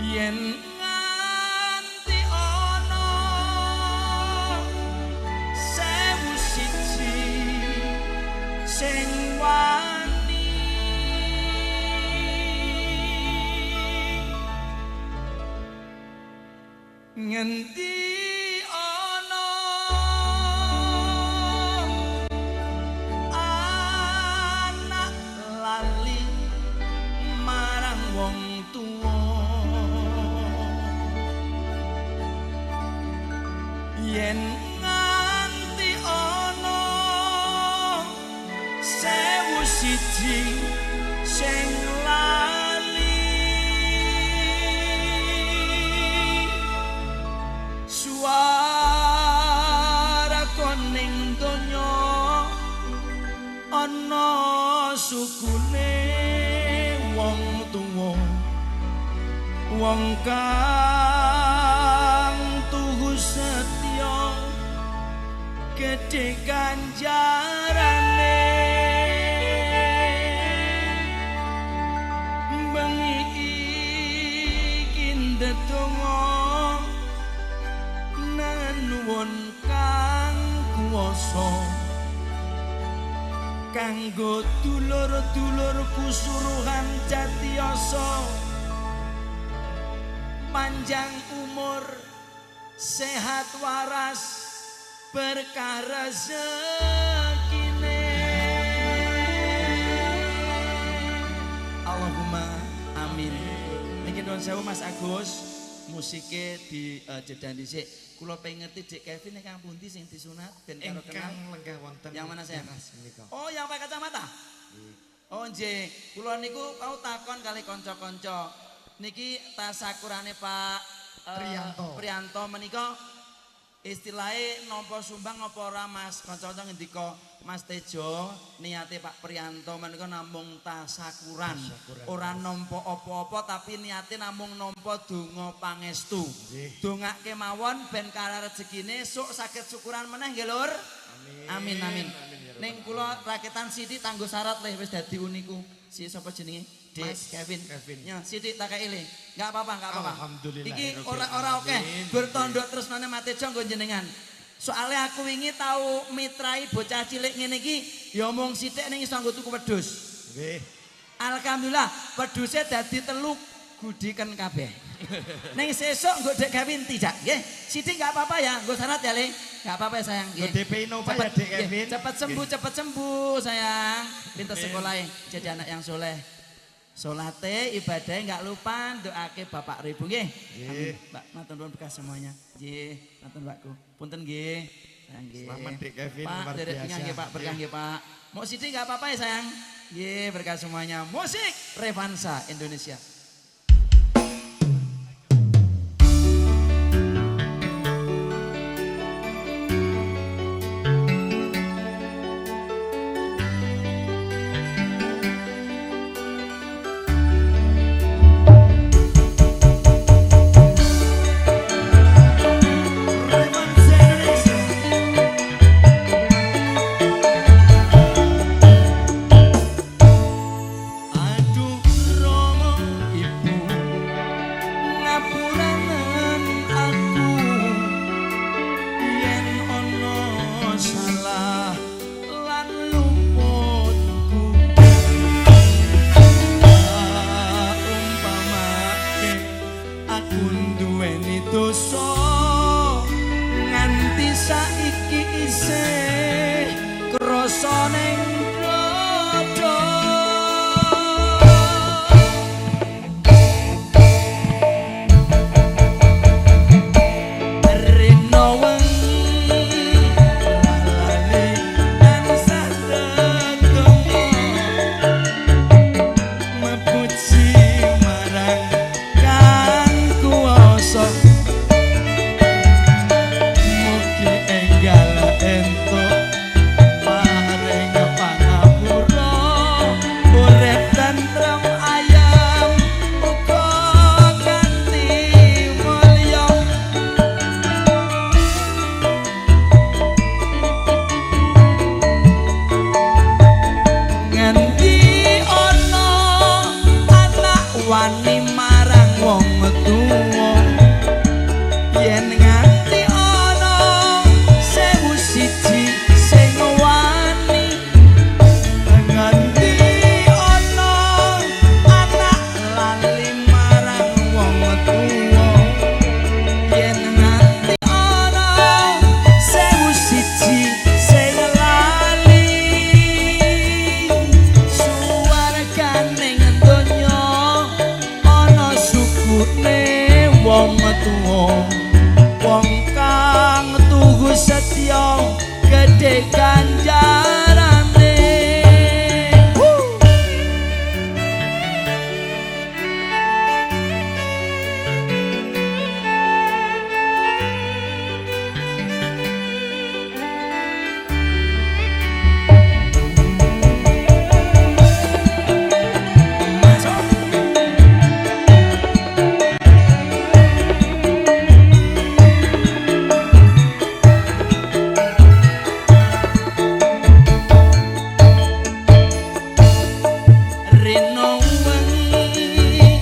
Yen nganti ana 1001 sing wani ngendi ana anak lali marang wong tuwa. Yen nganti ana 1001 sing lali suara koning donya ana sukune wong tuwa, wong kang tuhu setya gedhe ganjarane. Bengi iki ndedonga nuwun kang kuwasa kanggo dulur-dulurku suruhan Jatiyoso, panjang umur, sehat waras, berkah rezekine. Allahumma amin. Niki nuwun sewu Mas Agus, musike di jedan dhisik. Kula pengen ngerti Dek Kevin ingkang pundi sing disunat ben karo kenal. Ingkang lenggah wonten Yang mana sayang? teras menika. Oh, yang pakai kacamata? Oh nggih, kula niku au takon kali kanca-kanca. Niki tasakurane Pak Priyanto. Priyanto menika istilahnya nampa sumbang apa ora Mas? Kanca-kanca ngendika Mas Tejo niate Pak Priyanto menika namung tasakuran. Tasakuran. Ora nampa apa-apa tapi niate namung nampa donga pangestu. Nggih. Dongake mawon ben kala rezekine sok saged syukuran meneh nggih Lur. Amin. Amin amin. Amin ya rabbal Ning kula rakitan sithik tanggo syarat leh wis dadi uniku. Si sapa jenenge? Dek Mas Kevin. Kevin. Ya, sithik tak kei le. Enggak apa-apa, enggak apa-apa. Alhamdulillah, Iki ya ora Rabbil ora oke. alamin. Bertondok tresnane Matejo nggo jenengan. Soale aku wingi tau mitrai bocah cilik ngene iki ya mung sithik ning iso nggo tuku wedhus. Nggih. Alhamdulillah, wedhuse dadi 3 gudiken kabeh. Ning sesuk nggo Dek Kevin tidak, nggih. Sithik enggak apa-apa ya, nggo syarat ya, Le. Enggak apa-apa ya, sayang. Nggo DP Innova ya, Dek nggih. Kevin. Cepet sembuh, cepet sembuh, sayang. Pinter Amin. sekolah jadi anak yang soleh. Solate, ibadahnya enggak lupa, doake bapak ibu nggih. Nggih. Amin. Mbak, matur nuwun berkah semuanya. Nggih, matur mbakku. Punten nggih. Sayang nggih. Selamat, Dek Kevin, Pak, luar derek biasa. bingah nggih, Pak, berkah nggih, Pak. Mau sithik enggak apa-apa ya, sayang. Nggih, berkah semuanya. Musik Revansa Indonesia. Revansa Indonesia. Aduh Romo tuwa, wong kang tuhu setya gedhe ganjarane. Rino wengi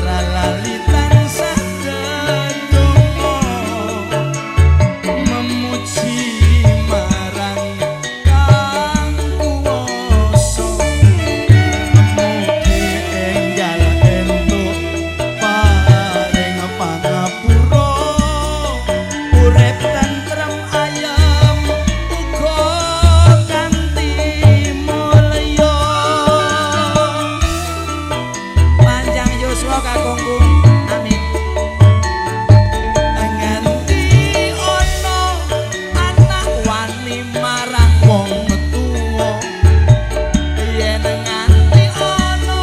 ra lali tansah ndedonga, memuji marang Kang Kuwasa. Mugi enggal entuk paring pangapura, urip tentrem ayem uga kanthi mulya. Panjang yuswa kakungku, amin. Nganti ana anak wani marang wong tuwa, yen nganti ana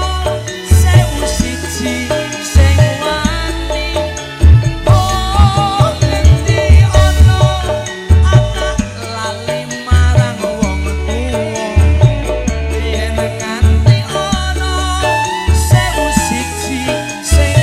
1001 sing wani. Oh, nganti ana anak lali marang wong tuwa, yen nganti ana 1001 sing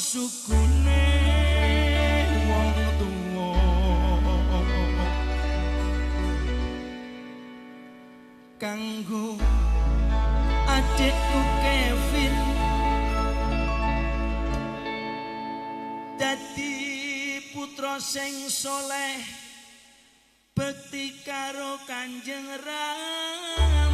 sukune wong tuwa kanggo adikku Kevin dadi putra sing soleh bekti karo Kanjeng Rama.